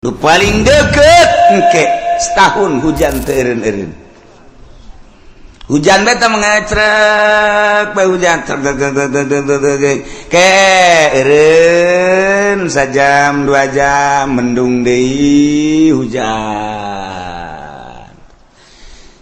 Nu paling deket engke setahun hujan teu eureun-eureun. Hujan beta mengecrek bae, hujan ke eureun sajam 2 jam, mendung deui, hujan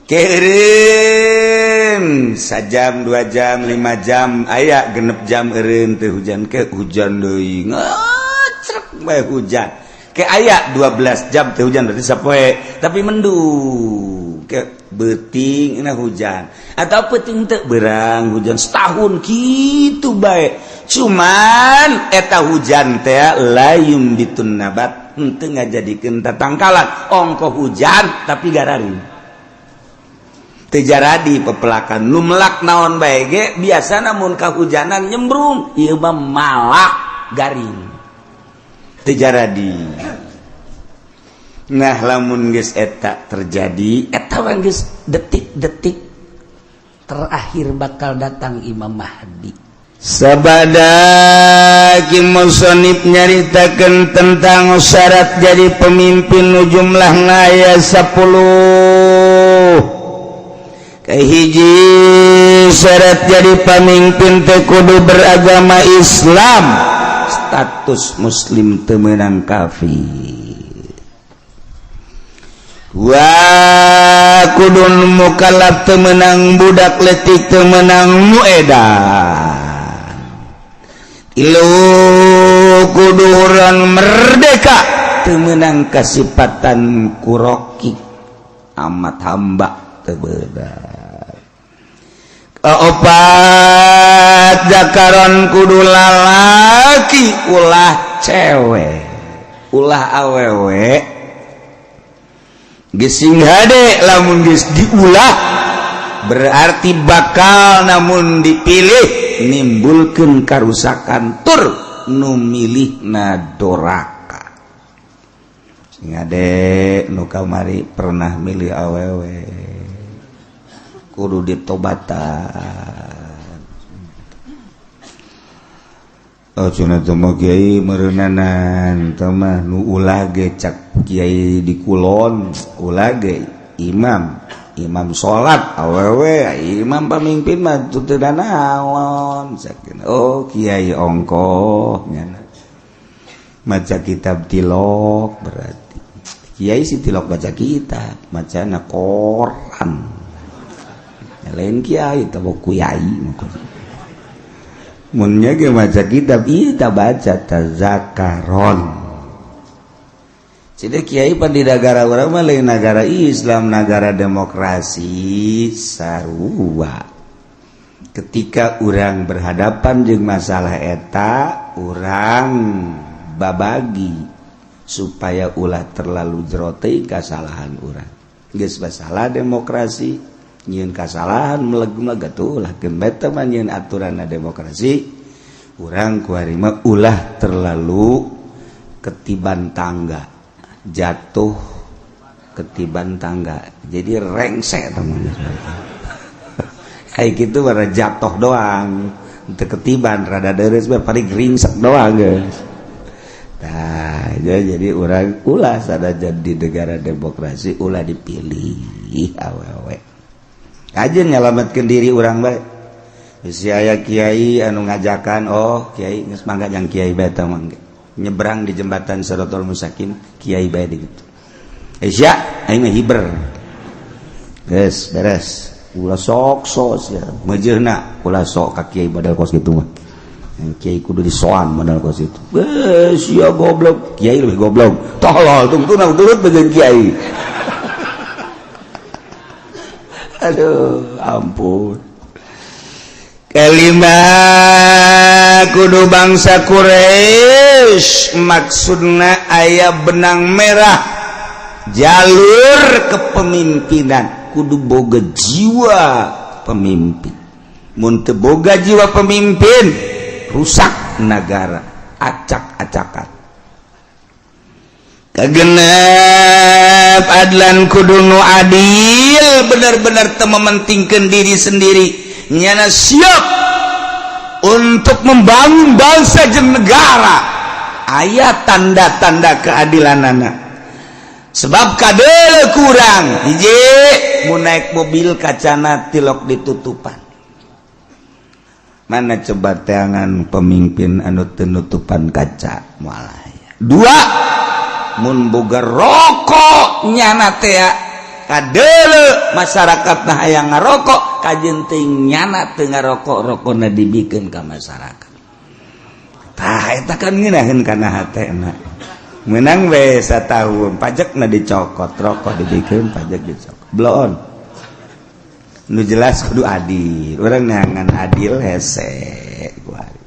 ke eureun sajam, 2 jam, 5 jam, aya 6 jam eureun teu hujan, ke hujan deui, ngecrek bae hujan, ke aya 12 jam teu hujan, berarti sapoe tapi mendung, ke beuting ini hujan atau peuting teu berang hujan. Setahun gitu bae, cuman eta hujan teh la yumbitun nabat, henteu ngajadikeun tatangkalan. Ongko hujan tapi gararing, teu jaradi pepelakan. Nu melak naon bae ge biasa, namun kahujanan nyembrung, ieu mah malah garing, teu jaradi. Nah, lamun geus eta terjadi, eta mah geus detik-detik terakhir bakal datang Imam Mahdi. Sabada Ki Musonif nyaritakeun tentang syarat jadi pemimpin nu jumlahna aya 10. Kahiji, syarat jadi pemimpin teh kudu beragama Islam, status muslim, teu meunang kafir. Wa kudu mukallaf, teu meunang budak letik, teu meunang nu edan. Tilu, kudu urang merdeka, teu meunang kasipatan kuroki amat, hamba teu beunang. Kaopat, zakaron, kudu lalaki, ulah cewek, ulah awewe. Gesing hade lamun geus diulah, berarti bakal namun dipilih nimbulkeun karusakan, tur nu milihna doraka. Sing hade nu kamari pernah milih awewe, kudu ditobatan. Oh, cenah teh mah kiai meureunnanan teh mah nu ulah ge, cak kiai di kulon, ulah ge imam imam salat awewe, imam pamimpin mah teu naon. Oh, kiai ongkoh nyana maca kitab tilok, berarti kiai si tilok baca kitab, macana koran. Lain kiai teh, kiai munnya ge maca kitab, ieu tak baca tazakaron. Jadi kiai pan di negara urang mah lain negara Islam, negara demokrasi sarua. Ketika urang berhadapan jeung masalah eta, urang babagi supaya ulah terlalu jero teh kesalahan urang. Geus masalah demokrasi, nyieun kasalahan meleg-meleg atuh ulah keun beta mah nyieun aturan demokrasi. Urang kuari mah ulah terlalu ketiban tangga, jatuh ketiban tangga, jadi rengsek teman. Kayak gitu bara jatuh doang teu ketiban, rada deres paling ringsek doang guys. Nah, jadi urang ulah sada jadi negara demokrasi ulah dipilih awewe aja, nyelamatkan diri urang bae. Si aya kiai anu ngajakan, oh kiai geus mangga jang kiai bae teh, mangga nyebrang di jembatan Siratal Mustaqim, kiai bae di gitu. Eh sia, aing mah hiber. Geus beres. Ulah sok sok sia. Meujeuhna ulah sok ka kiai model kos kitu mah. Kiai kudu disoan model kos itu. Eh sia goblok, kiai lebih goblok. Tolol tungtuna turut bagian kiai. Aduh, ampun. Kelima, kudu bangsa Quraisy, maksudna aya benang merah jalur kepemimpinan, kudu boga jiwa pemimpin. Mun teu boga jiwa pemimpin, rusak negara, acak-acakan. Kagenep, adlan, kudu nu adil, benar-benar teu mementingkan diri sendiri, nyana siap untuk membangun bangsa jeung negara. Aya tanda-tanda keadilan anak. Sebab kadeuleu kurang hiji, mun naik mobil kacana tilok ditutupan. Mana coba teangan pemimpin anu teu nutupan kaca? Moal aya. Dua, mun boga rokok nyana teh kadeuleu masyarakat nah hayang ngarokok, kajeun teuing nyana teu ngarokok, rokona dibikeun ka masyarakat. Tah, eta kan ngeunaheun kana hatena. Menang we satahun, pajakna dicokot, rokok dibikeun, pajak dicokot. Bloon. Nu jelas kudu adil. Urang neangan adil hese kuari.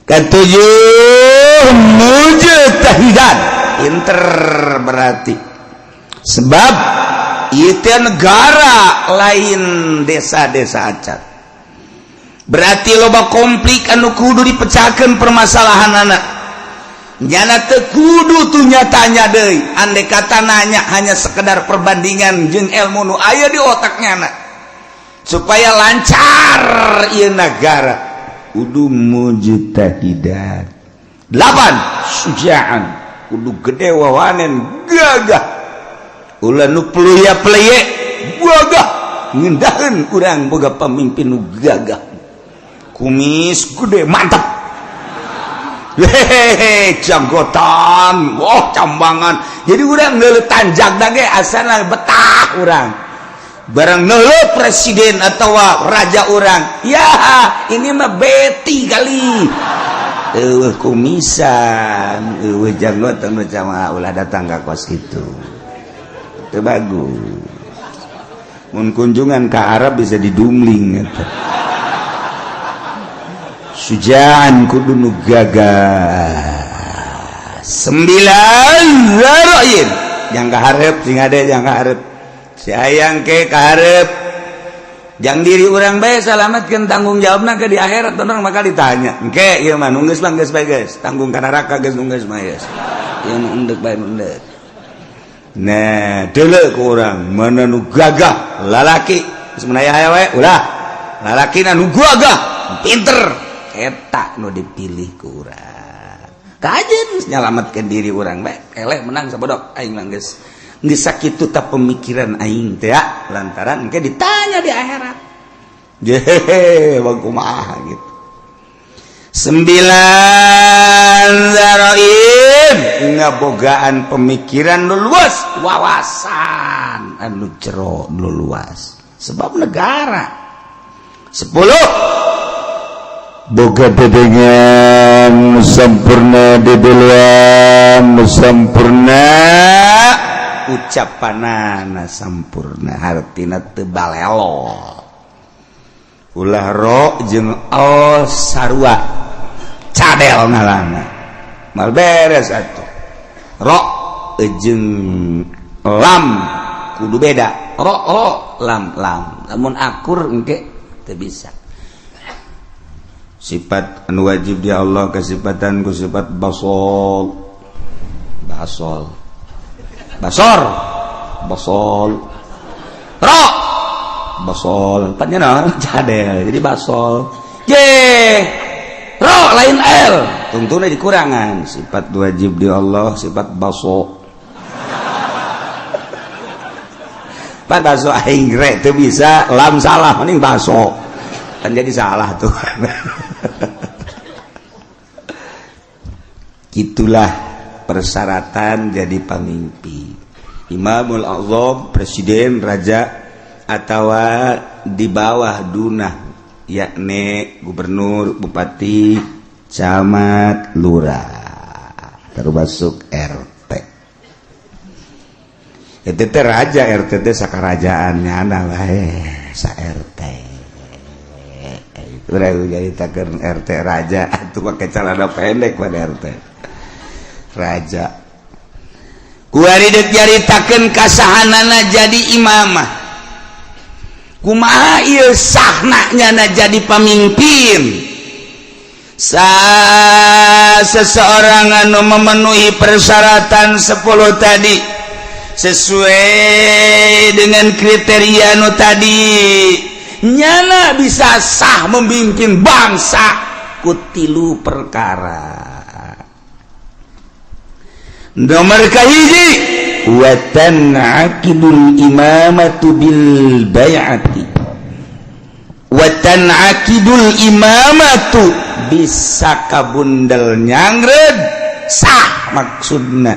Ketujuh, mujtahidan. Pinter berarti. Sebab itu negara, lain desa-desa acan. Berarti loba konflik anu kudu dipecahkan permasalahan anak. Nyana teu kudu tuh nyatanya deui. Andai kata nanya hanya sekedar perbandingan jeung ilmu nu aya di otaknya anak. Supaya lancar ieu negara kudu mujtahidan. Delapan, sujaan, kudu gede wawanen, gagah, ulah nu peluya peleye, gagah. Ngendaheun urang boga pamimpin nu gagah, kumis gede, mantap, hehehe, janggotan, oh, cambangan. Jadi urang neuleuh tanjak ge asana betah urang. Barang neuleuh presiden atau raja urang, ya ini mah beti kali, eueuh kumisan, eueuh janggotan, macam ulah datang ka kos itu. Itu bagus mun kunjungan ke Arab bisa didumling eta. Sujaan, kudu nu gagah. Sembilan, zaroin yang kaharep sing ade, yang kaharep si hayang ke kaharep jang diri urang bae salamatkeun, tanggung jawabna ke di akhirat orang maka ditanya engke. Ieu mah nu geus mah geus bae, geus tanggung ka neraka, geus nu geus mah geus. Ieu nu endek bae, nu endek. Nah, deuleu ku urang mana nu gagah lalaki. Geus menaya aya we ulah, lalaki nu gagah, pinter, eta nu dipilih ku urang. Kajeun nyalametkeun diri urang bae, eleh menang sabodok aing mah geus. Geus sakitu ta pemikiran aing teh ya, lantaran engke ditanya di akhirat. Jehe, bang, kumaha gitu. Sembilan, zaroin, ngabogaan pemikiran nu luas, wawasan anu jero, nu luas, sebab negara. 10, boga dedengan sempurna, dedeluan sempurna. Ucapanana sampurna, hartina teu balelo. Ulah ro jeung al sarua, cadel ngalana, mal beres atuh. Ro jeung lam kudu beda, ro ro, lam lam. Lamun akur engke teu bisa. Sifat anu wajib di Allah kesifatan ku sifat basol, basol, basor, basol. Ro Basol. Tempatnya naon, cadel jadi basol. Ye ro lain l, tungtuna dikurangan. Sifat wajib di Allah sifat baso. Pak, baso aing rek teu bisa, lam salah, mending baso kan jadi salah tuh. Itulah persyaratan jadi pemimpin, Imamul Azam, presiden, raja, atau di bawah dunah, yakni gubernur, bupati, camat, lurah, termasuk RT. Itu teh raja, RT teh sakarajaannya wae sa RT. Urang nyaritakeun RT raja atuh make celana pendek pada RT raja. Kuari deuk nyaritakeun kasahanana jadi imamah, kumaha ieu sahna nyana jadi pamimpin. Sa seseorang anu memenuhi persyaratan 10 tadi sesuai dengan kriteria nu tadi, nyana bisa sah memimpin bangsa ku tilu perkara. Nomor kahiji, wa tan'aqidul imamatu bil bai'ati, wa tan'aqidul imamatu bisa kabundel nyangred sah. Maksudna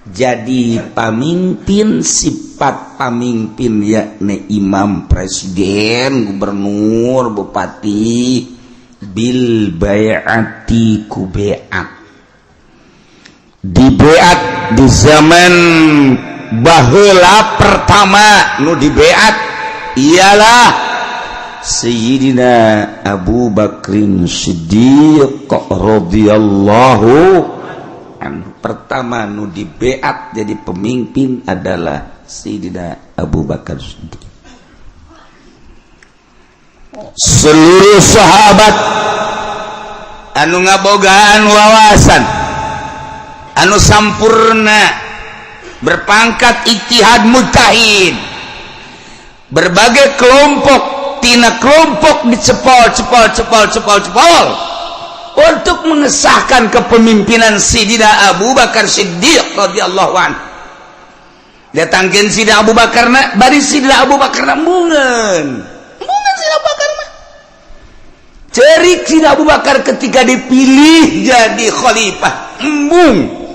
jadi pamimpin, sifat pamimpin yakni imam, presiden, gubernur, bupati, bil bai'ati ku beat, di beat di zaman baheula. Pertama nu di beat ialah Sayyidina Abu Bakrin Siddiq radhiyallahu anhu. Pertama nu di beat jadi pemimpin adalah Sayyidina Abu Bakar Siddiq. Seluruh sahabat anu ngabogaan wawasan anu sampurna, berpangkat ijtihad, mujtahid, berbagai kelompok, tina kelompok dicepol cepol cepol cepol cepol untuk mengesahkan kepemimpinan Sidina Abu Bakar Siddiq radhiyallahu anhu. Datangkeun Sidina Abu Bakar na, bari Sidina Abu Bakar na embungeun embungeun. Sidina Abu Bakar mah cerik. Sidina Abu Bakar ketika dipilih jadi khalifah embung,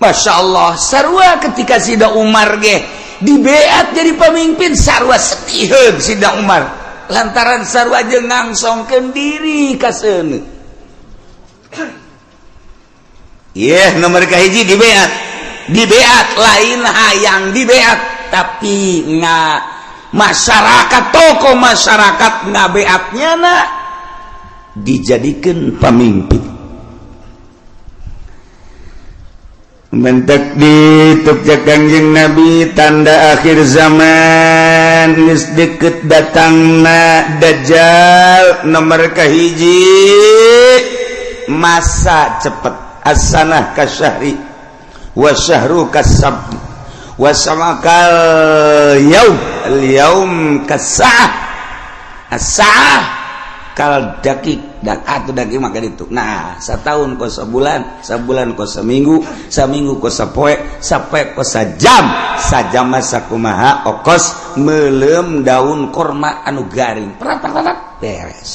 Masya Allah, sarua ketika Sida Umar ge dibeat jadi pemimpin, sarua setiheun Sida Umar lantaran sarua jeung ngangsongkeun diri ka seuneu. Iya, nomor kahiji dibeat, dibeat lain hayang dibeat, tapi nggak masyarakat, tokoh masyarakat ngabeatnya na dijadikan pemimpin. Mentek di Kangjeng Nabi, tanda akhir zaman geus deket datangna Dajjal, nomor kahiji masa cepet, as-sanah kasyahri wa syahru kasab wa samakal yaum, al yaum kasa'ah, as-sa'ah kal dakik dak atau dakik. Maka itu nah, setahun kos sebulan, sebulan kos seminggu, seminggu kos sapoe, sapoe kos sajam, sajam masa kumaha okos melem daun korma anu garing, perat perat beres.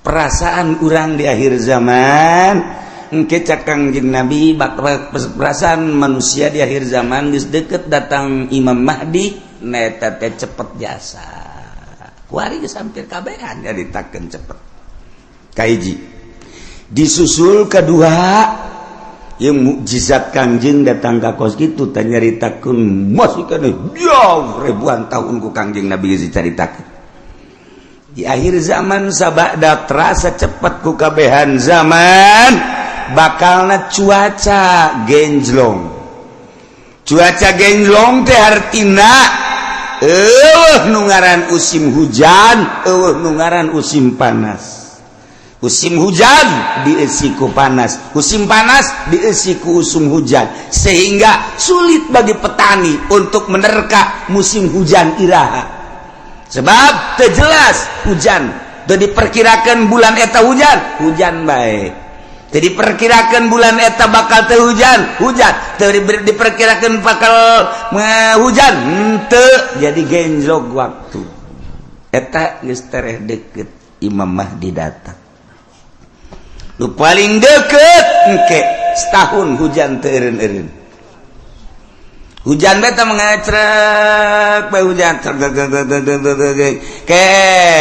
Perasaan urang di akhir zaman engke, cak Kangjeng Nabi, perasaan manusia di akhir zaman geus deket datang Imam Mahdi neta teh cepet jasa. Kuari geus hampir kabehan nyaritakeun cepet. Kahiji disusul kedua yang mukjizat Kangjeng datang ka kos kitu teh nyaritakeun masih keneh jauh ribuan tahun ku Kangjeng Nabi geus dicaritakeun. Di akhir zaman sabada terasa cepet ku kabehan zaman, bakalna cuaca genjlong. Cuaca genjlong teh hartina eueuh nu ngaran musim hujan, eueuh nu ngaran musim panas. Musim hujan diisi ku panas, musim panas diisi ku usum hujan, sehingga sulit bagi petani untuk menerka musim hujan iraha, sebab terjelas hujan. Teu diperkirakan bulan eta hujan, hujan baik. Jadi diperkirakan bulan eta bakal teu hujan, hujan. Teu diperkirakan bakal hujan, henteu. Jadi genjlok waktu eta geus tereh deket Imam Mahdi datang. Nu paling deket engke setahun hujan teu eureun-eureun. Hujan beta mengecrek bae, hujan ke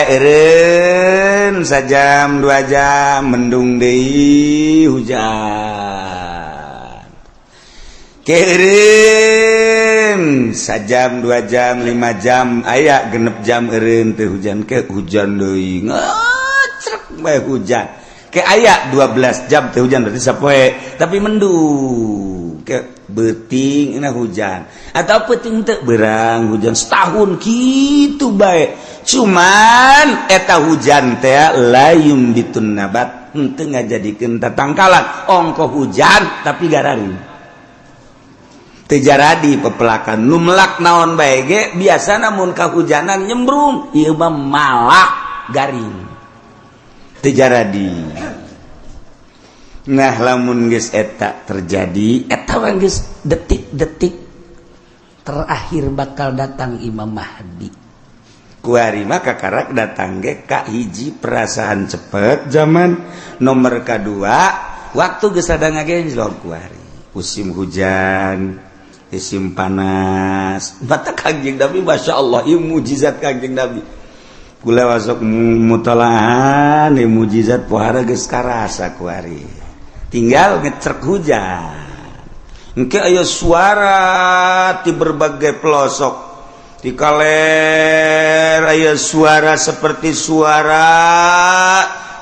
eureun sajam 2 jam, mendung deui, hujan ke eureun sajam 2 jam, 5 jam, aya 6 jam eureun teu hujan, ke hujan deui, ngecrek bae hujan, ke aya 12 jam teu hujan, berarti sapoe tapi mendung, ke beuting na hujan atau peuting teu berang hujan. Setahun gitu bae, cuman eta hujan teh layum bitun nabat, henteu ngajadikeun tatangkalan. Ongko hujan tapi gararing, teu jaradi pepelakan. Nu melak naon bae ge biasa mun kahujanan nyembrung, ieu mah malak garing, teu jaradi. Nah, lamun geus eta terjadi, eta mah geus detik-detik terakhir bakal datang Imam Mahdi. Kuari mah kakarak datang ge ka hiji perasaan cepet zaman, nomor kedua waktu geus ada ngagenjlok. Kuari musim hujan, musim panas. Mata Kangjeng Nabi, Masya Allah, ieu mujizat Kangjeng Nabi. Kula masuk mutolaah nih, mujizat pohara geus karasa. Kuari tinggal ngecrek hujan, engke aya suara di berbagai pelosok. Di kaler aya suara seperti suara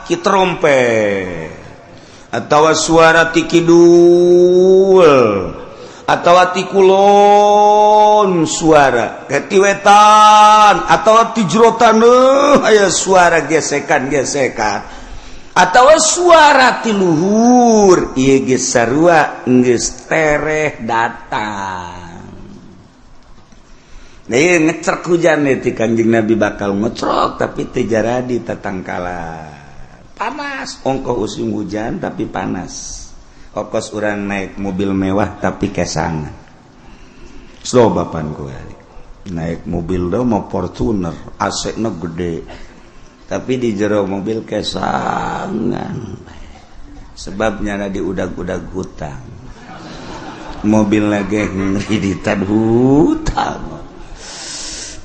ki trompet atau suara ti kidul atau ti kulon, suara ti wetan atau ti jero taneuh, aya suara gesekan-gesekan atau suara ti luhur. Ieu geus sarua geus tereh datang. Nah, ieu ngecrek hujan nih ti Kangjeng Nabi bakal ngecrok, tapi teu jaradi tatangkalan. Panas, ongkoh musim hujan tapi panas. Okos urang naik mobil mewah tapi kesangan. Slow bapan gue naik mobil do mau Fortuner, AC na gede, tapi di jero mobil kesangan, sebabnya di udag-udag hutang mobil lagi, ngreditan hutang.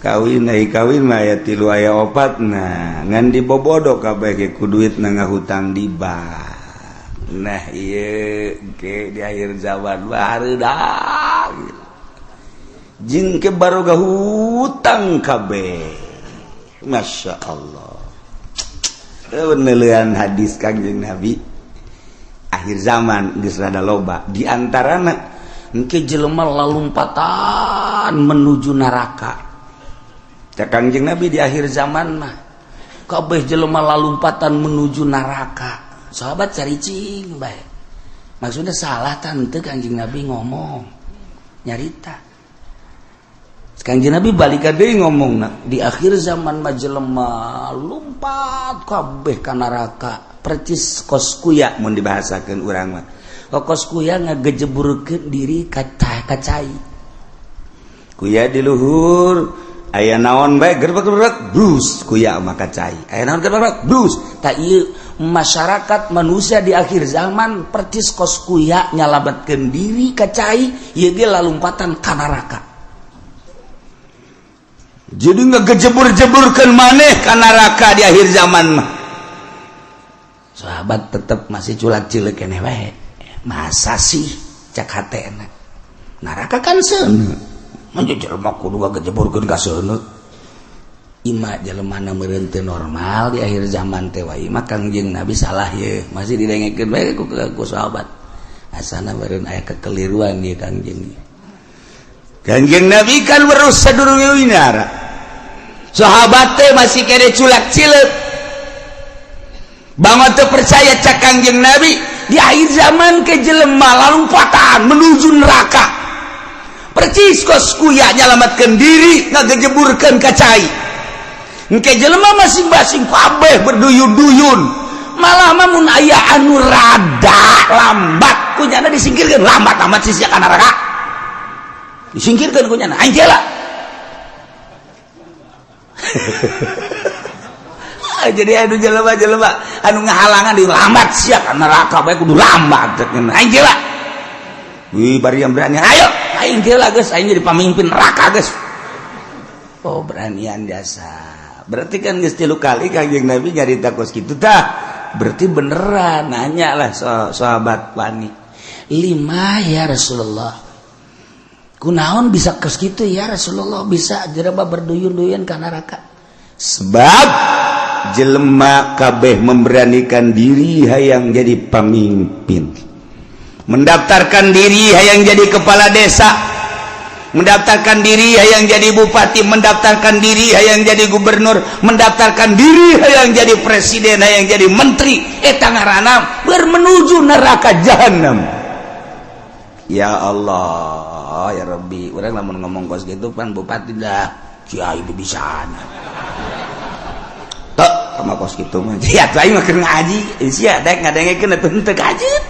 Kawin naik kawin mah aya tilu, aya opat. Nah, ngan dibobodo kabeh ku duit na ngahutang di bank. Nah, iya ke di akhir zaman baru jing ke baroga hutang kabeh. Masya Allah, penelian hadis Kangjeng Nabi akhir zaman geus rada loba. Di antarana engke jelema lalumpatan menuju neraka. Cak Kangjeng Nabi, di akhir zaman mah kabeh jelema lalumpatan menuju neraka. Sahabat caricing bae, maksudnya salah tante Kangjeng Nabi ngomong nyarita? Kangjeng Nabi balik deui ngomong, di akhir zaman mah jelema lumpat kabeh ka neraka percis kos kuya. Mun dibahasakeun urang mah, kos kuya ngagejeburkeun diri ka cai. Kuya di luhur aya naon bae, gerbek-gerbek brus, kuya mah ka cai. Aya naon, gerbek brus. Tak ieu masyarakat manusia di akhir zaman percis kos kuya nyalametkeun diri ka cai, ieu ge lalumpatan ka neraka. Jadi ngegejebur-jeburkan maneh ka neraka di akhir zaman mah. Sahabat tetep masih culak cilik keneh wae. Masa sih, cak hatena, neraka kan seuneu, manja jelema kudu ngagejeburkeun ka seuneu? Ima jelema na meureun teu normal di akhir zaman teh wae mah. Kangjeng Nabi salah ye, masih didengekeun bae ku sahabat. Asana meureun aya kekeliruan ieu Kangjeng. Kangjeng Nabi kan weruh sadurunge winara. Sahabat teh masih kene culak cileuk banget teu percaya. Cak Kangjeng Nabi, di akhir zaman ke jelema lalumpatan menuju neraka percis kos kuya nyalamatkan diri ngagejeburkeun ka cai. Engke jelema masing-masing kabeh berduyun-duyun, malah mah mun aya anu rada lambat kunyana disingkirkeun. Lambat amat sih sia ka neraka, disingkirkeun kunyana, aing lah. Jadi anu jelema-jelema anu ngahalangan di lambat sia ka neraka bae, kudu lambat, aing lah. Wih, bari yang berani, ayo aing lah geus, aing jadi pemimpin neraka geus. Oh, beranian jasa. Berarti kan geus tilu kali Kangjeng Nabi nyarita kos kitu tah, berarti beneran. Nanya lah sahabat wani, lima ya Rasulullah, kunaon bisa kos kitu ya Rasulullah, bisa jelema berduyun-duyun ka neraka? Sebab jelema kabeh memberanikan diri hayang jadi pemimpin, mendaftarkan diri hayang jadi kepala desa, mendaftarkan diri hayang jadi bupati, mendaftarkan diri hayang jadi gubernur, mendaftarkan diri hayang jadi presiden, hayang jadi menteri. Eta ngaranna bermenuju neraka jahanam. Ya Allah, ya Rabbi, urang lamun ngomong kos gitu pan bupati dah sia ieu bisa tok sama kos gitu mah. Sia tuh aing mah keur ngaji sia dek ngadengekeun atuh henteu kajeut.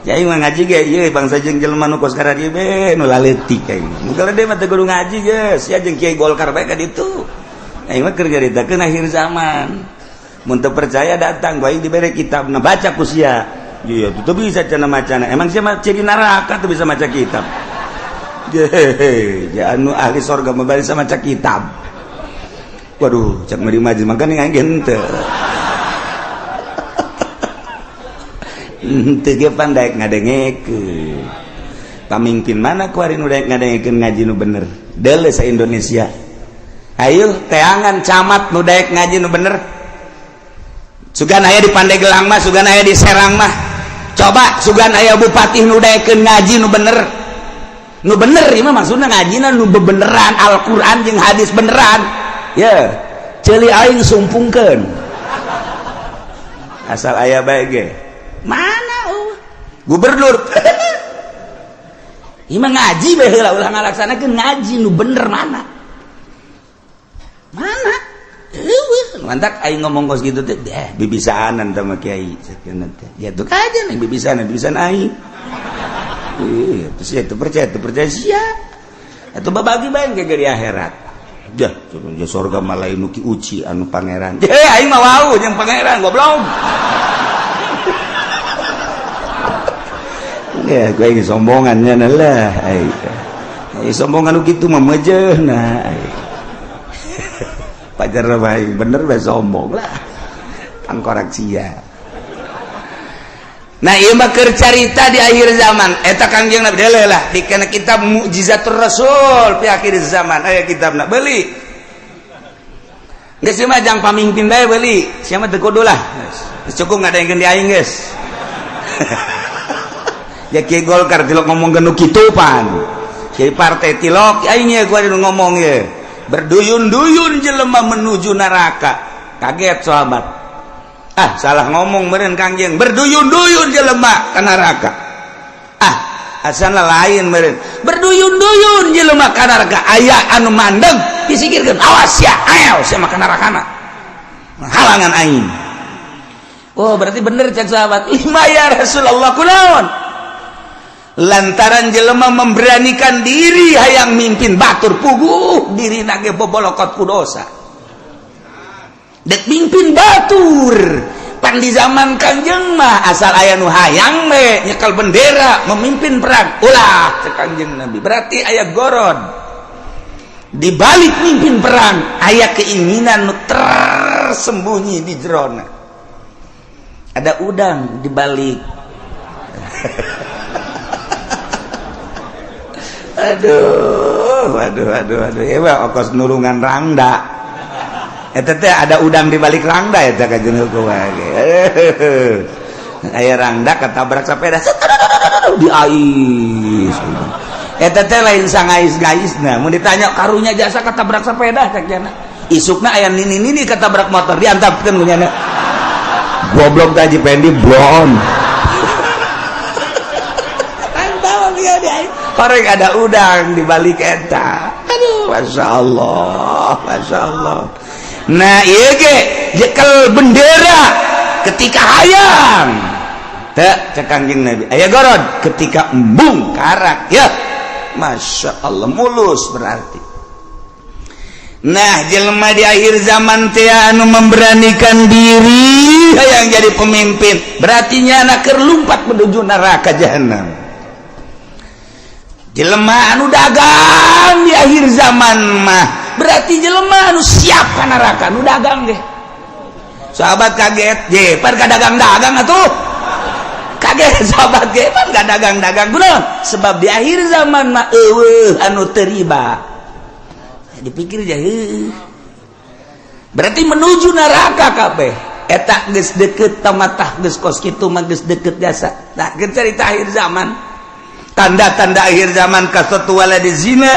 Ya aing mah ngaji ge ieu bangsa jeung jelema nu kos karadieu be nu laletik aing. Nu gede mah teu kudu ngaji geus, sia jeung kiai Golkar bae ka ditu. Aing mah keur nyaritakeun akhir zaman. Mun teu percaya datang gua aing dibere kitabna, baca ku sia. Iya, tuh bisa cenah macana. Emang sia mah ciri neraka tuh bisa maca kitab. Jehe, ya anu ahli sorga mah bisa maca kitab. Waduh, cak meri majlis makanya aing henteu. Henteu ge pan daek ngadengekeun. Pamimpin mana kuari nu daek ngadengekeun ngaji nu bener? Deuleu sa Indonesia. Ayo teangan camat nu daek ngaji nu bener. Sugan aya di Pandeglang mah, sugan aya di Serang mah. Coba sugan aya bupati nu daekeun ngaji nu bener. Nu bener ieu mah maksudna ngajina nu bebeneran Al-Qur'an jeung hadis beneran. Ya, ceuli aing sumpungkeun. Asal aya bae ge. Mana gubernur? Ieu mah ngaji bae heula, ulah ngalaksanakeun ngaji nu bener mana? Mana? Eueuh, mantak aing ngomong kos kitu teh, bibisaanan teh mah kiai sakeuna teh. Ya tuh kajian aing bibisaanan, bibisaan aing. Iya, terus ya teu percaya sia. Atuh babagi bae ke di akhirat. Jah, ya sorga mah lain nu ki uci anu pangeran. Eh, aing mah wau jeung pangeran goblok. Ya, gue ini sombongannya lah. Aing sombongan nu kitu mah mejeuna. Pajar bae bener bae sombong lah. Tangkorak sia. Nah, ieu mah keur carita di akhir zaman. Eta Kangjeng Nabi deuleu lah di kana kitab Mukjizatur Rasul fi akhir zaman. Aya kitabna beuli. Geus mah jang pamimpin bae beuli. Sia mah teu kudu lah. Geus cukup ngadengkeun di aing geus. Ya kiai Golkar tilok ngomong nu kitu pan. Kiai partai tilok aing ye gua ngomong ye. Berduyun-duyun jelema menuju neraka. Kaget sahabat. Ah, salah ngomong meureun Kangjeng. Berduyun-duyun jelema ka neraka. Ah, asana lain meureun. Berduyun-duyun jelema ka neraka. Aya anu mandeg disingkirkeun. Awas ya, ayo sia mah ka nerakana. Halangan aing. Oh, berarti bener cek sahabat. Lima ya Rasulullah kunaon? Lantaran jelema memberanikan diri hayang mimpin batur puguh diri nage bobolokot ku dosa. Dek mimpin batur pan di zaman Kangjeng mah asal aya nu hayang we nyekel bendera memimpin perang ulah cek Kangjeng Nabi. Berarti aya gorod di balik mimpin perang, aya keinginan nu tersembunyi di jerona. Ada udang di balik. Aduh, aduh, aduh, aduh. Ya, okos nulungan rangda. Eta teh ada udang di balik rangda eta kajeun hukum ge. Aya rangda ketabrak sepeda di ais. Eta teh lain sangais-gaisna. Mun ditanya karunya jasa ketabrak sepeda cek jana. Isukna aya nini-nini ketabrak motor diantapkeun ku nyana. Goblok teh Haji Pendi blon. Korek ada udang di balik eta. Aduh, masya Allah, masya Allah. Nah, ieu ge jekel bendera ketika hayang. Teu cek Kangjeng Nabi. Aya gorod ketika embung karak ya. Masya Allah mulus berarti. Nah, jelema di akhir zaman teh anu memberanikan diri hayang jadi pemimpin, berarti nyana keur lumpat menuju neraka jahanam. Jelema anu dagang di akhir zaman mah berarti jelema anu siap ka neraka nu dagang ge. Sahabat kaget, je pan ka dagang-dagang atuh. Kaget sahabat ge pan ka dagang-dagang kunaon? Sebab di akhir zaman mah eueuh anu teu riba. Dipikir aja heuh. Berarti menuju neraka kabeh. Eta geus deukeut tamatah geus kos kitu mah geus deukeut jasa. Nah, geus carita akhir zaman. Tanda-tanda akhir zaman kasatu waladi zina,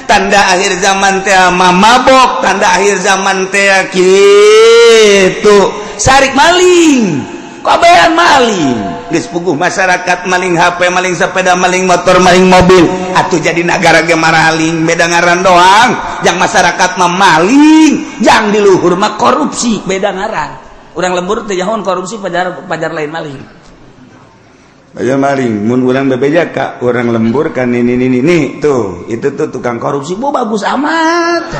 tanda akhir zaman teh mabok, tanda akhir zaman teh kitu sarik maling, kabehan maling. Geus puguh masyarakat maling HP, maling sepeda, maling motor, maling mobil. Atuh jadi nagara ge maraling, beda ngaran doang. Jang masyarakat mah maling, jang di luhur mah korupsi, beda ngaran. Urang lembur teh jahon korupsi pajar lain maling. Ayo maling, mun urang bebeja ka orang lembur kan ini tuh, itu tuh tukang korupsi, bu bagus amat.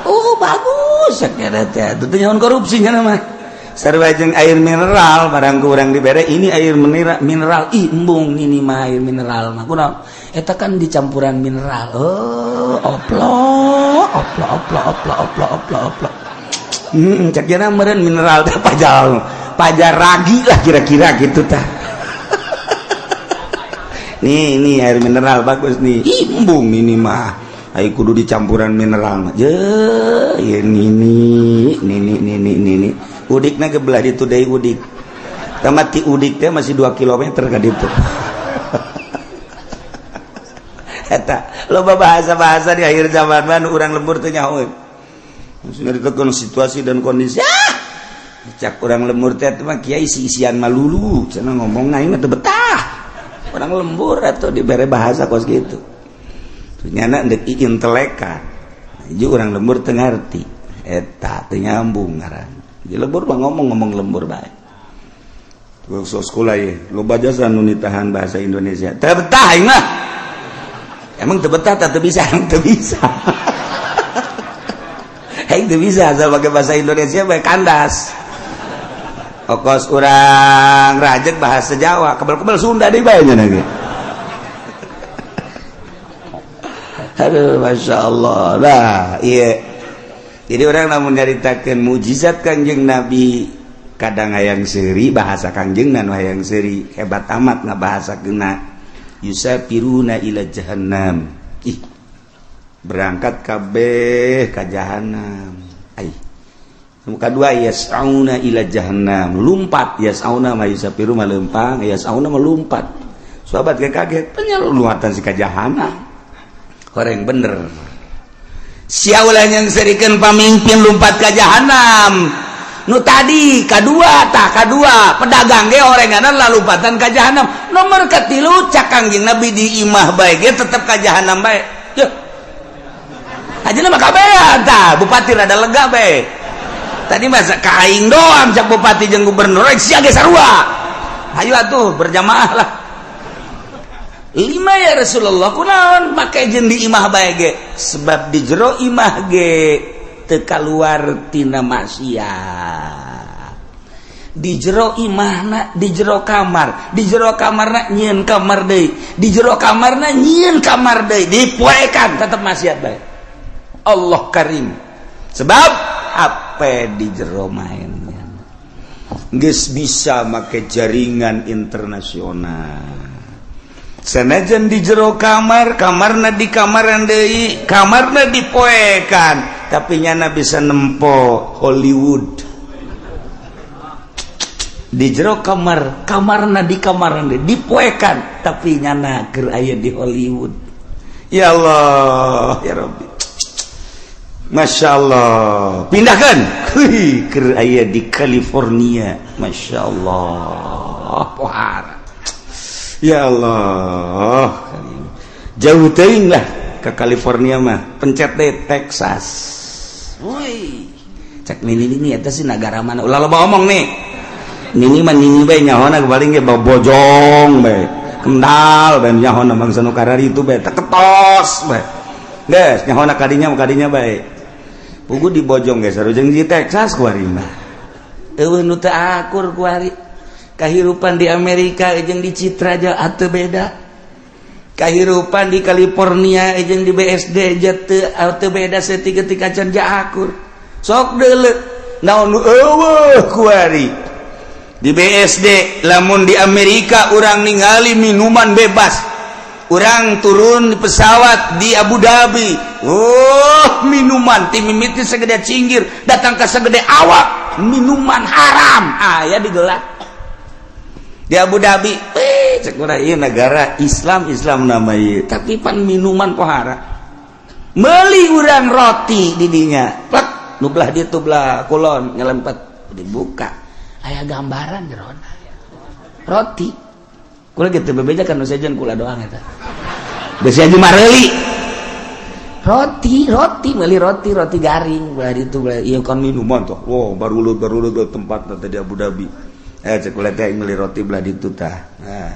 Oh bagus, sakira teh. Itu teh nyaon korupsi nya mah. Sarua jeung air mineral, barang ku urang dibere ini air mineral, mineral ih embung ini mah air mineral mah. Kunaon? Eta kan dicampuran mineral. Oh, oplo, oplo, oplo, oplo, oplo, oplo, oplo. Cek jana meureun mineral teh pajal, pajar ragi lah kira-kira gitu tah. Nih, ini air mineral bagus nih. Ih, embung ini mah. Ayo kudu dicampuran mineral mah. Je, ya nini, nini, nini, nini. Udikna ke belah ditu deui udik. Tamat ti udik teh masih 2 km ka ditu. Eta loba bahasa-bahasa di akhir zaman mah nu urang lembur teh nyahoeun. Maksudnya ditekan situasi dan kondisi. Ah! Cak urang lembur teh mah kiai isi-isian malulu, cenah ngomong aing mah teu betah. Orang lembur atau dibere bahasa kos gitu. Nyana ndek intelekan. Jadi orang lembur teu ngarti. Eta teu nyambung ngaran. Jadi lembur mah ngomong-ngomong lembur bae. Tuh sekolah ye, loba jasa nu nitahan bahasa Indonesia. Teu betah aing mah. Emang teu betah teu bisa, emang teu bisa. Aing teu bisa asal pakai bahasa Indonesia bae kandas. Okos urang rajek bahasa Jawa, kebel-kebel Sunda deui bae nya ge. Aduh, Masya Allah. Nah, iya. Jadi orang lamun nyaritakeun mukjizat Kangjeng Nabi, kadang hayang seuri bahasa Kangjeng nu hayang seuri hebat amat ngabahasakeunna. Yusafiruna ila jahannam. Ih. Berangkat kabeh ka jahannam. Ai. Muka dua yas'auna ila jahannam, lumpat yas'auna ma yusafiru ma lempang, yas'auna ma lumpat. Sahabat kayak kaget, penyeluluatan si ka jahannam. Horeng bener. Sia ulah yang serikeun pamimpin lumpat ka jahannam. Nu tadi kadua tah kadua pedagang ge horenganan lalumpatan ka jahannam. Nomor katilu cak Kangjeng Nabi di imah bae ge tetep ka jahannam bae. Yeuh. Ajeuna mah kabehan tah, bupati rada lega bae. Tadi masa ka aing doang cak bupati jeung gubernur, sia ge sarua. Hayu atuh berjamaah lah. Lima ya Rasulullah, kunaon make jeung di imah bae ge? Sebab di jero imah ge teu kaluar tina maksiat. Di jero imahna, di jero kamar, di jero kamarna nyieun kamar deui, di jero kamarna nyieun kamar deui, dipoekan tetep maksiat bae. Allah Karim. Sebab apa di jero mainnya geus bisa make jaringan internasional. Sanajan di jero kamar, kamarna di kamaran deui, kamarna dipoekan, tapi nyana bisa nempo Hollywood. Di jero kamar, kamarna di kamaran deui, dipoekan, tapi nyana keur aya di Hollywood. Ya Allah, ya Rabbi. Masya Allah, pindahkan keur aya di California. Masya Allah, pohara. Ya Allah, jauh teuing lah ke California mah, pencet deh Texas. Woi, cek nini nini eta sih negara mana? Ulah loba omong nih. Nini mah nini bae nyahona paling ge bojong bae. Kendal bae nyahona bangsa nu kararitu bae teu ketos bae. Geus nyahona kadinya kadinya bae. Pugu di Bojong geus sarujeng di Texas kuari mah. Eueuh nu teu akur kuari. Kahirupan di Amerika jeung di Citra aja atuh beda. Kahirupan di California jeung di BSD aja teu beda saeutik ketika can akur. Sok deuleu naon nu eueuh kuari. Di BSD lamun di Amerika urang ningali minuman bebas. Urang turun di pesawat di Abu Dhabi, oh minuman ti mimiti segede cinggir datang ke segede awak, minuman haram aya digelar di Abu Dhabi. Cek urang ieu negara Islam, Islam nama ieu, tapi pan minuman pohara. Meuli urang roti di dinya, plek nu belah ditu belah kulon nyelempet, dibuka aya gambaran jerona roti. Kula gitu bebeja kan nu sejen kula doang eta. Besi aja mareuli. Roti, roti, meuli roti, roti garing belah ditu belah ieu kan minuman tuh. Wow, baru lu tempat di Abu Dhabi. Cek kula teh meuli roti belah ditu tah. Nah,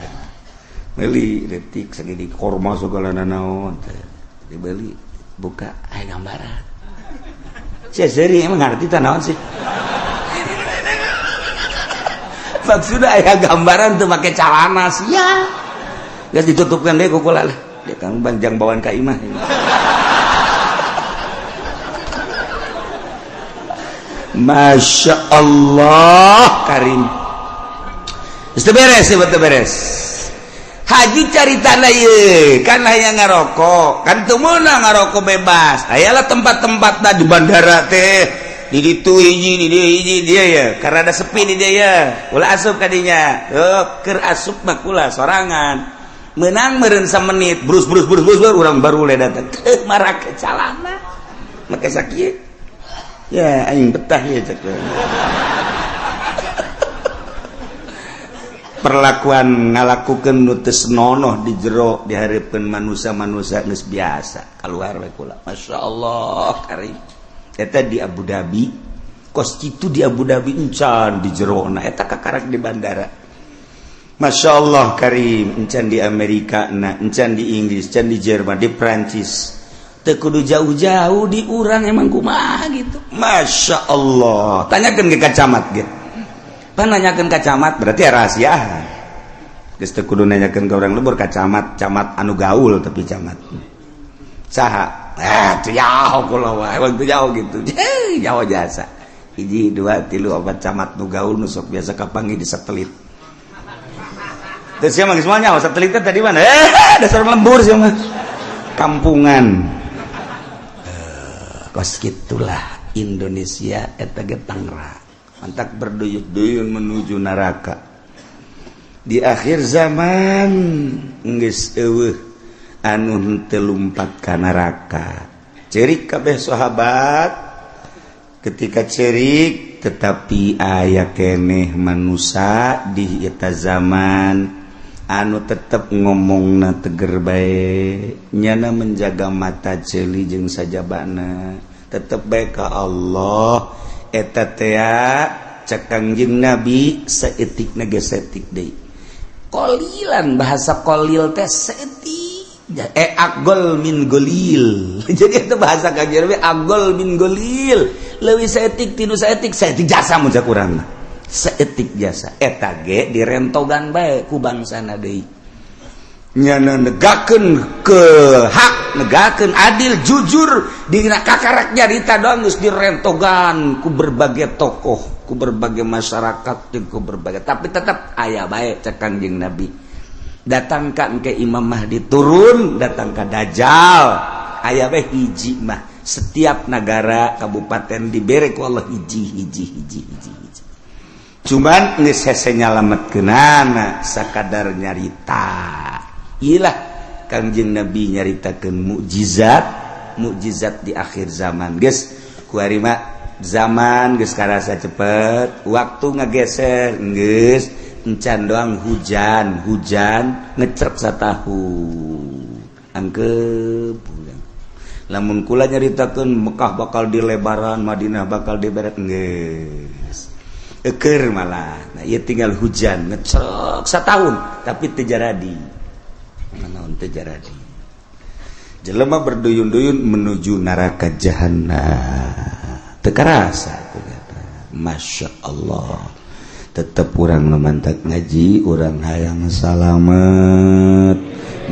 meuli detik segini korma segala nanaon teh. Dibeli, buka aya gambaran. Sia seuri emang ngarti tah naon sih? Maksudna aya gambaran teu make calana sia. Geus ditutupkeun deui ku kula lah. Dia kang banjang bawaan ka imah. Masya Allah Karim. Geus teu beres, teu beres. Haji caritana ieu, kan hayang ngarokok, kan teu meunang ngarokok bebas. Ayalah tempat-tempatna di bandara teh. Di ditu hiji, di dieu hiji dia ya. Karena ada sepi di dia ya. Ulah asup ka dinya. Heuh, keur asup mah kula sorangan. Menang meureun samenit, brus brus brus brus urang baru le datang. Teu marake calana. Make sakieu. Ya aing betah ya cek. Perlakuan ngalakukeun nu teu senonoh di jero dihareupeun manusia-manusia geus biasa keluar we kula. Masya Allah karim. Eta di Abu Dhabi, kos kitu di Abu Dhabi encan di jerona eta kakarak di bandara. Masya Allah karim, encan di Amerika na, encan di Inggris, encan di Jerman, di Prancis. Teu kudu jauh-jauh di urang emang kumaha gitu. Masya Allah. Tanyakeun ke camat ge. Pan nanyakeun ka camat berarti rahasia. Geus teu kudu nanyakeun ka urang lembur ka camat, camat anu gaul tapi camat. Saha? Teu jauh kula wae, emang teu jauh gitu. Jauh jasa. Hiji, dua, tilu, opat camat nu gaul nu sok biasa kapanggih di satelit. Terus sia mah geus moal nyaho satelit teh tadi mana? Dasar lembur sia mah. Kampungan. Kos gitulah Indonesia eta ge Tangerang. Mantak berduyun-duyun menuju neraka. Di akhir zaman geus eueuh anu henteu lumpat ka neraka. Cerik kabeh sahabat ketika cerik tetapi aya keneh manusia di eta zaman anu tetep ngomongna teger bae, nyana menjaga mata ceuli jeung sajabana tetep bae ka Allah. Eta tea cek Kangjeng Nabi saeutikna ge saeutik deui. Qolilan bahasa qolil teh saeutik agol min golil. Jadi itu bahasa Kangjeng Nabi agol min golil, leuwih saeutik tinu saeutik, saeutik jasa mun cak urang mah. Saeutik jasa eta ge direntogan bae ku bangsana deui. Nyana negakeun ke hak, negakeun adil, jujur dina kakarak nyarita doang geus direntogan ku berbagai tokoh, ku berbagai masyarakat jeung ku berbagai, tapi tetap aya bae cek Kangjeng Nabi. Datang ka ke Imam Mahdi turun, datang ka Dajjal aya bae hiji mah. Setiap negara kabupaten dibere ku Allah hiji hiji hiji hiji hiji. Cuman geus hese nyalametkeunana sakadar nyarita. Ilah Kangjeng Nabi nyaritakeun mukjizat, mukjizat di akhir zaman. Geus kuari mah zaman geus karasa cepet, waktu ngageser geus encan doang hujan, hujan ngecrek satahun. Angkep pulang. Lamun kula nyaritakeun Mekah bakal dilebaran, Madinah bakal diberet geus. Eker malah. Nah, ieu tinggal hujan ngecrek satahun tapi teu jaradi. Naon teu jaradi. Jelema berduyun-duyun menuju neraka jahanam. Teu karasa Masya Allah. Tetep urang memantak ngaji, urang hayang salamet.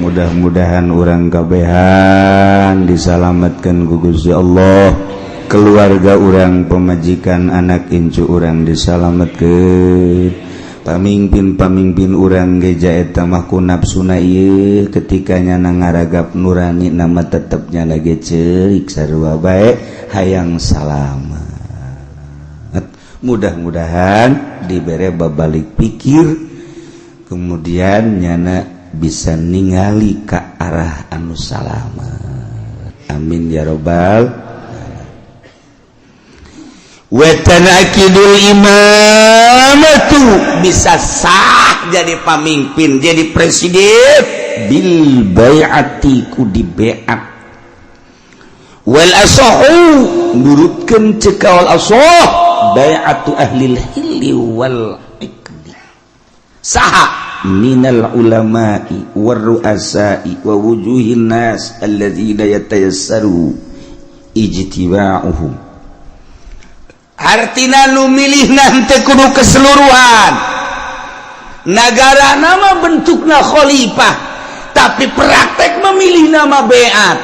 Mudah-mudahan urang kabehan disalametkan ku Gusti Allah. Keluarga urang, pemajikan, anak incu urang disalametkeun. Pamimpin-pamimpin urang geja eta mah ku nafsuna ieu ketika nyana ngaragap nurani nama tetep nyana ge ceurik sarua bae hayang salamet. Mudah-mudahan dibere babalik pikir kemudian nyana bisa ningali ka arah anu salamet. Amin ya robbal. Wetanakidul imamatu bisa sah jadi pamimpin, jadi presiden bil bai'ati ku di baiat wal asahu nurutkeun cekawal asah bai'atu ahlil hilli wal iqdi. Saha? Minal ulama'i warru'asai wa wujuhin nas alladzina yatayassaru ijtiba'uhum. Artina nu milih nanti kudu keseluruhan negara. Nama bentukna khalifah, tapi praktek memilih nama baiat.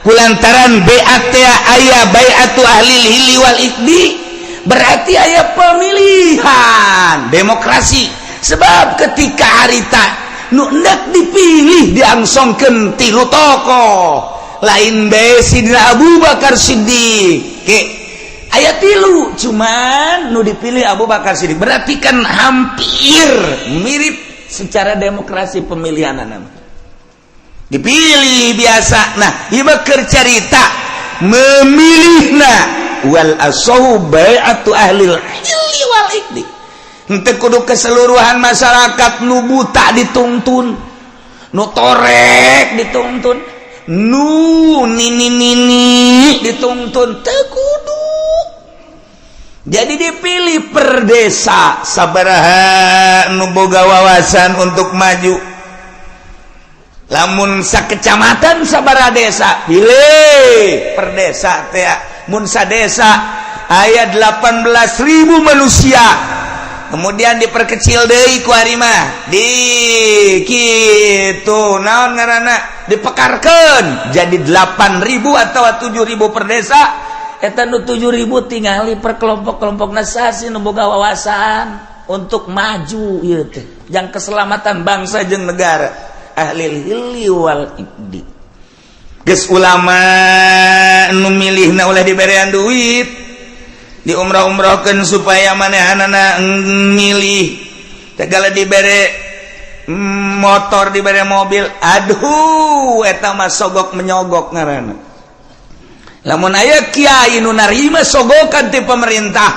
Kulantaran baiat teh aya baiatu ahli hilli wal iqdi, berarti aya pemilihan demokrasi. Sebab ketika harita nu endek dipilih diangsongkeun tilu tokoh lain bae, Sidina Abu Bakar Siddiq ke aya tilu, cuman nu dipilih Abu Bakar Siddiq. Berarti kan hampir mirip secara demokrasi pemilihan nama dipilih biasa. Nah, ieu keur carita memilihna wal asahu bai'atu ahli hilli wal iqdi. Henteu kudu keseluruhan masyarakat. Nu buta dituntun, nu torek dituntun, nu nini nini dituntun, teu kudu. Jadi dipilih per desa sabaraha nu boga wawasan untuk maju, lamun sakecamatan sabaraha desa, pilih per desa teh. Mun sadesa aya 18.000 manusia, kemudian diperkecil deui ku ari mah di kitu, naon ngaranna, dipekarkeun jadi 8000 atau 7000 per desa. Eta nu 7000 tingali per kelompok-kelompok nasasi nu boga wawasan untuk maju ieu teh yang keselamatan bangsa jeung negara, ahli hilli wal iqdi. Geus ulama nu milihna ulah diberean duit, diumrah-umrahkeun supaya manehanana milih, segala dibere motor, dibere mobil. Aduh, eta mah sogok menyogok ngaranna. Lamun aya kiai nu narima sogokan ti pemerintah,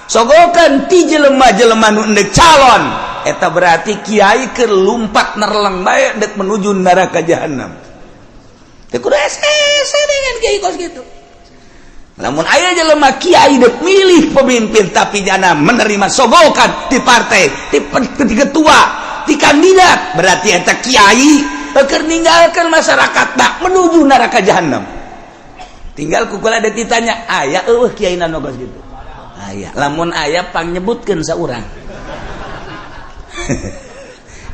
sogokan ti jelema-jelema nu endek calon, eta berarti kiai keur lumpat nerleng bae dek menuju neraka jahanam. Teu kudu hese dengan kiai kos gitu. Namun aya jelema kiai dek milih pemimpin, tapi jana menerima sogokan di partai, di ketua, di kandidat, berarti eta kiai keur ninggalkeun masyarakat tak menuju neraka jahanam. Tinggal kukula ada ditanya, aya eueuh kiai nu kos gitu? Aya. Lamun aya, pangnyebutkeun saurang.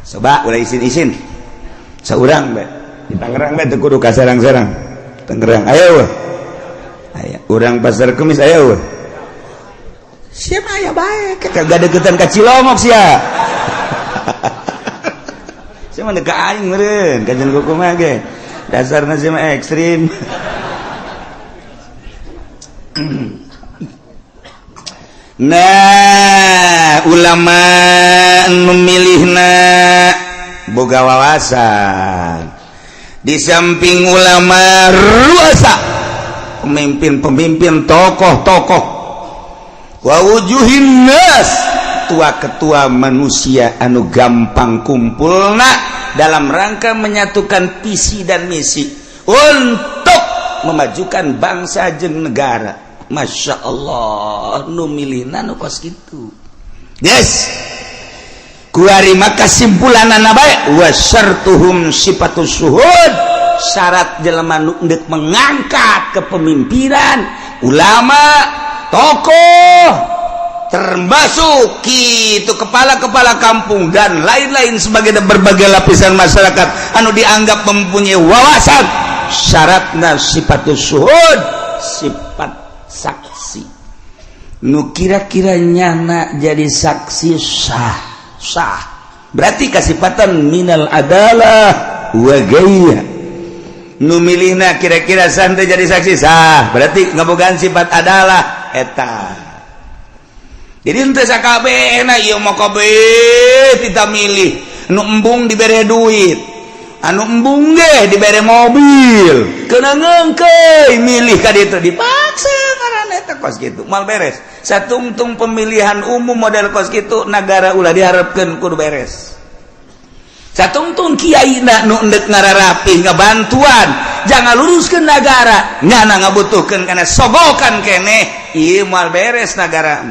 Coba ulah isin-isin, saurang bae di Tangerang bae, teu kudu ka Serang-serang. Tangerang aya eueuh? Aya. Urang Pasar Kemis aya eueuh? Siapa aya bae, kagak deketan ka Cilongok sia. Sia mah ka aing meureun, kajian kumaha ge. Dasarna sia mah ekstrim. Nah, ulama memilihna boga wawasan. Di samping ulama, ruasa, pemimpin-pemimpin, tokoh-tokoh, wa wujuhin nas, ketua-ketua manusia anu gampang kumpulna dalam rangka menyatukan visi dan misi untuk memajukan bangsa jeung negara. Masya Allah, nu milihna nu kos kitu. Yes, kuari maka kesimpulanana bae wa syartuhum sifatus syuhud. Syarat jelema nu endek mengangkat kepemimpinan, ulama, tokoh, termasuk itu kepala-kepala kampung dan lain-lain sebagai berbagai lapisan masyarakat anu dianggap mempunyai wawasan, syaratna sifatus syuhud, sifat saksi. Nu kira-kira nyana jadi saksi sah, sah berarti kasifatan minal adalah wa gaya. Nu milihna kira-kira santai jadi saksi sah, berarti ngabogaan sifat adalah eta. Jadi henteu sakabehna ieu mah, kabeh kita milih. Nu embung dibere duit, anu embung ge dibere mobil, kena ngengkeuy milih ka ditu, dipaksa ngaranna eta. Kos kitu moal beres. Satungtung pemilihan umum model kos kitu, negara ulah diharapkeun kudu beres. Satungtung kiai na nu endek ngararapi ngabantuan jangan luruskeun negara, nyana ngabutuhkeun kana sogokan keneh, ieu moal beres negara.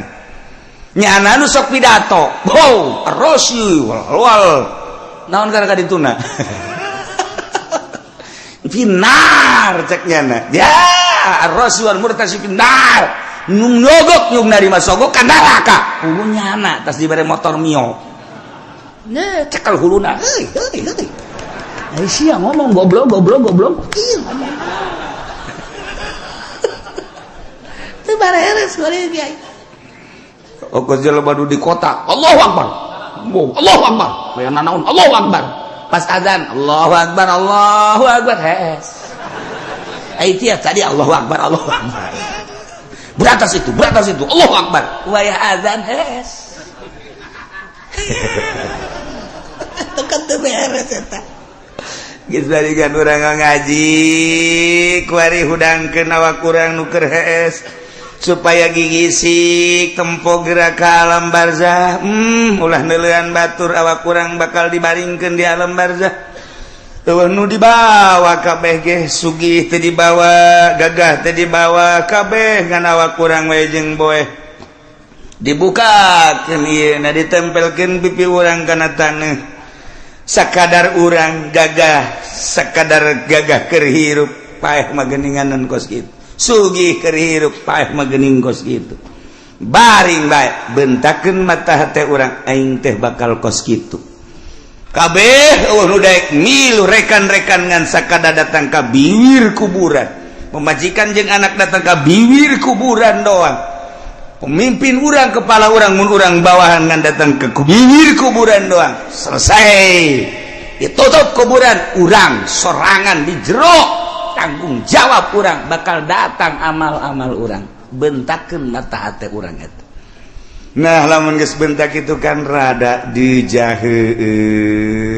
Nyana nu sok pidato, wow, rosi wal naon kana kadituna, finnar cek nyana ya, rosi wal murtasi finnar, nu nyogok nyug narima sogok ka neraka. Hulu nyana tas dibere motor Mio. Ne cekel huluna, heuy heuy heuy. Ai sia ngomong goblok goblok goblok. Iya ngomong. Teu bareres kuring kiai. Okos jelema nu di kota, Allahu Akbar. Wow, Allahu Akbar. Aya nanaon Allahu Akbar. Pas azan, Allahu Akbar, Allahu Akbar. Hees. Ai tia tadi Allahu Akbar, Allahu Akbar. Berantas itu, berantas itu, Allahu Akbar. Wayah azan hees. Tekan teu beres eta. Geus barikan urang ngaji, kuari hudangkeun awak urang nu keur hees supaya gigisik tempo gerak ke alam barzah. Ulah neuleuan batur, awak kurang bakal dibaringkeun di alam barzah. Eueuh nu dibawa kabeh ge, sugih teu dibawa, gagah teu dibawa, kabeh ngan awak kurang we jeung boeh. Dibukakeun ieu na, ditempelkeun pipi urang kana taneuh. Sakadar urang gagah, sakadar gagah keur hirup, paeh mah geuninganan kos kitu. Sugih keur hirup, paeh mah geuning kos kitu. Baring bae, bentakeun mata hate urang, aing teh bakal kos kitu. Kabeh eueuh nu daek milu rekan-rekan ngan sakada datang ka bibir kuburan. Pemajikan jeung anak datang ka bibir kuburan doang. Pemimpin urang, kepala urang, mun urang bawahan ngan datang ke bibir kuburan doang. Selesai, ditutup kuburan, urang sorangan di jero, tanggung jawab urang, bakal datang amal-amal urang. Bentakeun mata hate urang eta. Nah, lamun geus bentak itu kan rada dijahe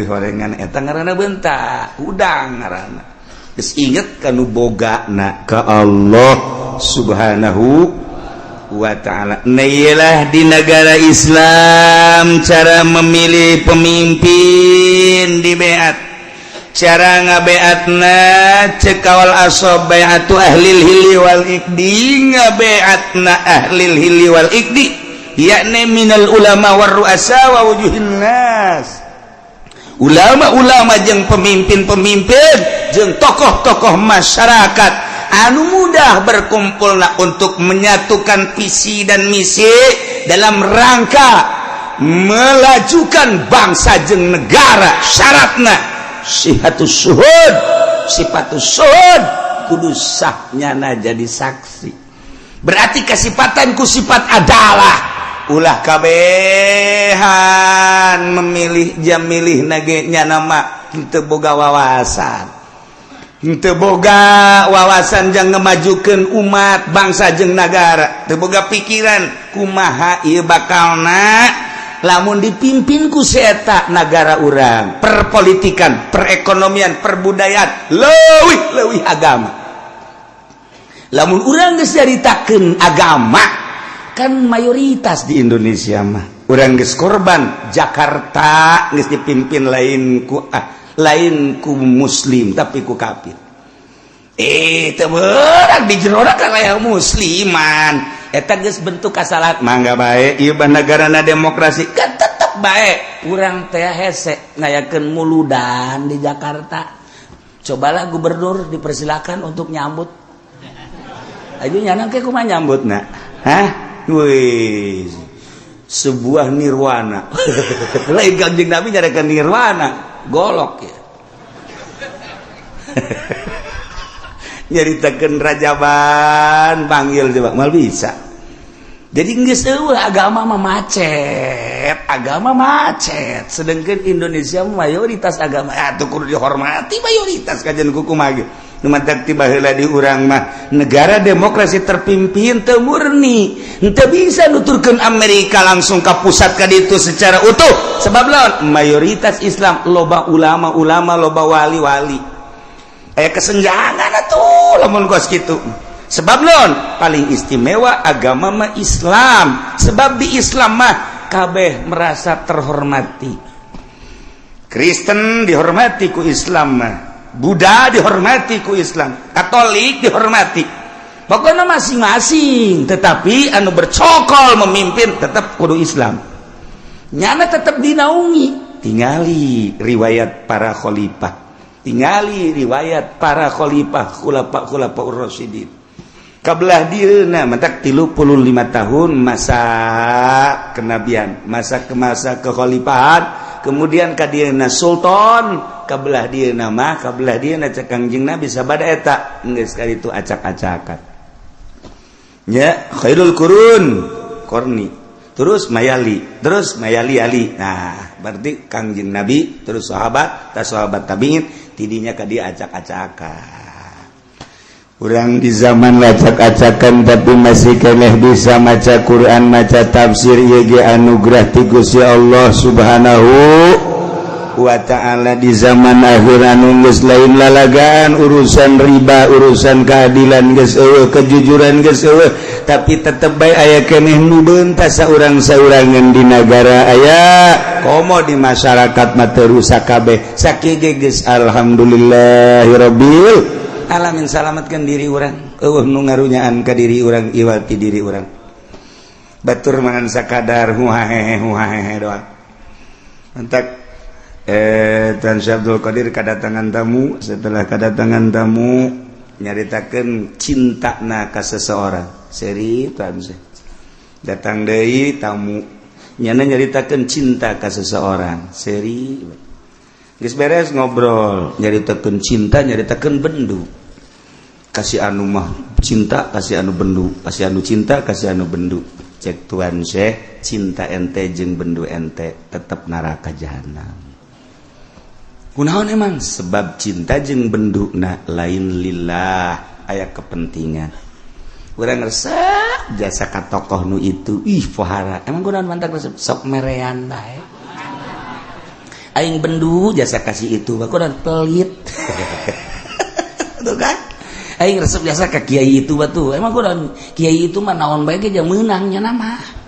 horengan, eta ngaranna bentak udang, ngaranna geus inget kanu bogana ka Allah Subhanahu wa ta'ala. Nah, iyalah di negara Islam cara memilih pemimpin di beat, cara ngabeatna cek kawal asob bai'atu ahlil hilli wal iqdi, ngabeatna ahlil hilli wal iqdi yakni minal ulama war ru'asa wa wujuhin nas, ulama-ulama jeung pemimpin-pemimpin jeung tokoh-tokoh masyarakat anu mudah berkumpulna untuk menyatukan visi dan misi dalam rangka melajukan bangsa jeung negara. Syaratna sihatus syuhud, sifatus syuhud, kudu sahnyana jadi saksi, berarti kesifatan ku sifat adalah. Ulah kabehan memilih jam milih nage nyana mah henteu boga wawasan, henteu boga wawasan jang ngemajukeun umat, bangsa jeung nagara, teu boga pikiran kumaha ieu bakalna lamun dipimpin ku si eta nagara urang, perpolitikan, perekonomian, perbudayaan, leuwih leuwih agama. Lamun urang geus nyaritakeun agama kan mayoritas di Indonesia mah urang geus korban. Jakarta geus dipimpin lain ku lain ku muslim tapi ku kafir. Eh, teu beurang di jero kan aya musliman. Eta geus bentuk kasalahan. Mangga bae ieu negarana demokrasi kan tetep bae urang teh hese ngayakeun muludan di Jakarta. Cobalah gubernur dipersilakan untuk nyambut. Ayo nyana ke kumaha nyambutna? Hah? Wih, sebuah nirwana. Lain Kanjeng Nabi nyarikan nirwana, golok ya. Nyaritakeun rajaban panggil coba mal bisa. Jadi geus eueuh agama mah macet, agama macet. Sedangkan Indonesia mayoritas agama atuh kudu dihormati mayoritas kajian kumaha ge. Nu mantak ti baheula di urang mah negara demokrasi terpimpin teu murni, henteu bisa nuturkeun Amerika langsung ka pusat ka ditu secara utuh. Sebab lawan mayoritas Islam, loba ulama-ulama, loba wali-wali. Aya kesenjangan atuh lamun kos kitu. Sebab non paling istimewa agama mah Islam, sebab di Islam mah kabeh merasa terhormati. Kristen dihormati ku Islam mah, Buddha dihormati ku Islam, Katolik dihormati. Pokoknya masing-masing, tetapi anu bercokol memimpin tetap kudu Islam. Nyana tetap dinaungi. Tingali riwayat para khalifah, tingali riwayat para khalifah, khulafa, khulafa Rasyidin kabelah dieuna. Matak 35 tahun masa kenabian, masa ke masa kekhalifahan, kemudian ka dieuna sultan. Kabelah dieuna mah, kabelah dieuna cek Kangjeng Nabi, sabada eta geus kali itu acak-acakan nya. Khairul qurun qarni, terus mayali, terus mayali ali. Nah, berarti Kangjeng Nabi, terus sahabat, tas sahabat, tabiin, tidinya ka dia acak-acakan. Urang di zaman acak-acakan, tapi masih keneh bisa maca Quran, maca tafsir, ieu anugerah ti Gusti Allah Subhanahu wa Ta'ala. Di zaman akhir anu geus lain lalagaan, urusan riba, urusan keadilan geus euweuh, kejujuran geus euweuh, tapi tetep bae aya keneh nu beuntas saurang-saurangan di nagara aya, komo di masyarakat mah teu rusak kabeh. Sakieu geus alhamdulillahirabbil alamin. Salamatkan diri urang, euweuh nu ngarunyaan ka diri urang iwal ti diri urang. Batur mangan sakadar huhahehe huhahehe doang. Entak Tan Syekh Abdul Qadir kedatangan tamu. Setelah kedatangan tamu, nyaritakeun cinta na ka seseorang. Seri Tuan Syekh datang deui tamu, nyana nyaritakeun cinta ka seseorang. Seri geus beres ngobrol, nyaritakeun cinta, nyaritakeun bendu. Kasih anu mah cinta, kasih anu bendu, kasih anu cinta, kasih anu bendu. Cek Tuan Syekh, cinta ente jeung bendu ente tetap neraka jahanam. Kunaon emang? Sebab cinta jeung bendu na lain lillah, aya kepentingan. Urang resep jasa ka tokoh nu itu, ih pohara. Emang kunaon mantak resep? Sok merean bae. Aing bendu jasa kasih itu, kunaon? Pelit. Tuh kan, aing resep jasa ka kiai itu batu. Emang kunaon? Kiai itu mah naon bae ge meunang nya nama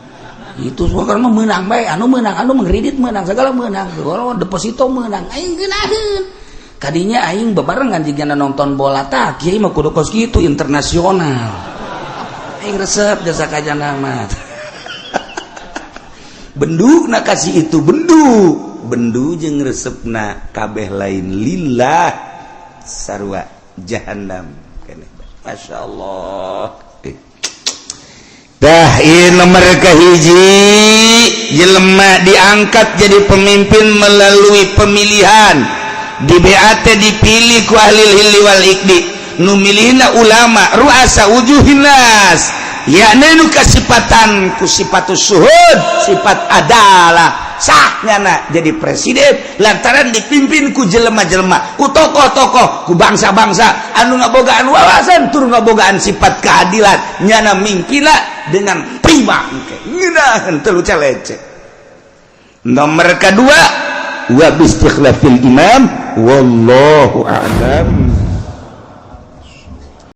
itu semua kan mah meunang bae, anu meunang, anu mengkredit meunang, segala meunang, kalau deposito meunang. Aing geunaheun kadinya, aing bebarengan jigana nonton bola. Tah, kiai mah kudu kos kitu, internasional. Aing resep jasa kajana mah bendu na kasih itu. Bendu, bendu jeung resepna kabeh lain lillah, sarua jahanam. Masya Allah. Dah, ini nomor kahiji, jelema diangkat jadi pemimpin melalui pemilihan di BAT, dipilih ku ahli hilli wal iqdi, nu milihna ulama, ruasa wujuhin nas, yakni nu kasipatan ku sifatus syuhud, sifat adalah, sahnya na jadi presiden lantaran dipimpin ku jelema-jelema, ku tokoh-tokoh, ku bangsa-bangsa anu ngabogaan wawasan tur ngabogaan sifat keadilan. Nyana mingkina dengan prima, ngeunaheun teu lecek. Nomor kedua, wa bistikhlafil imam. Wallahu a'lam.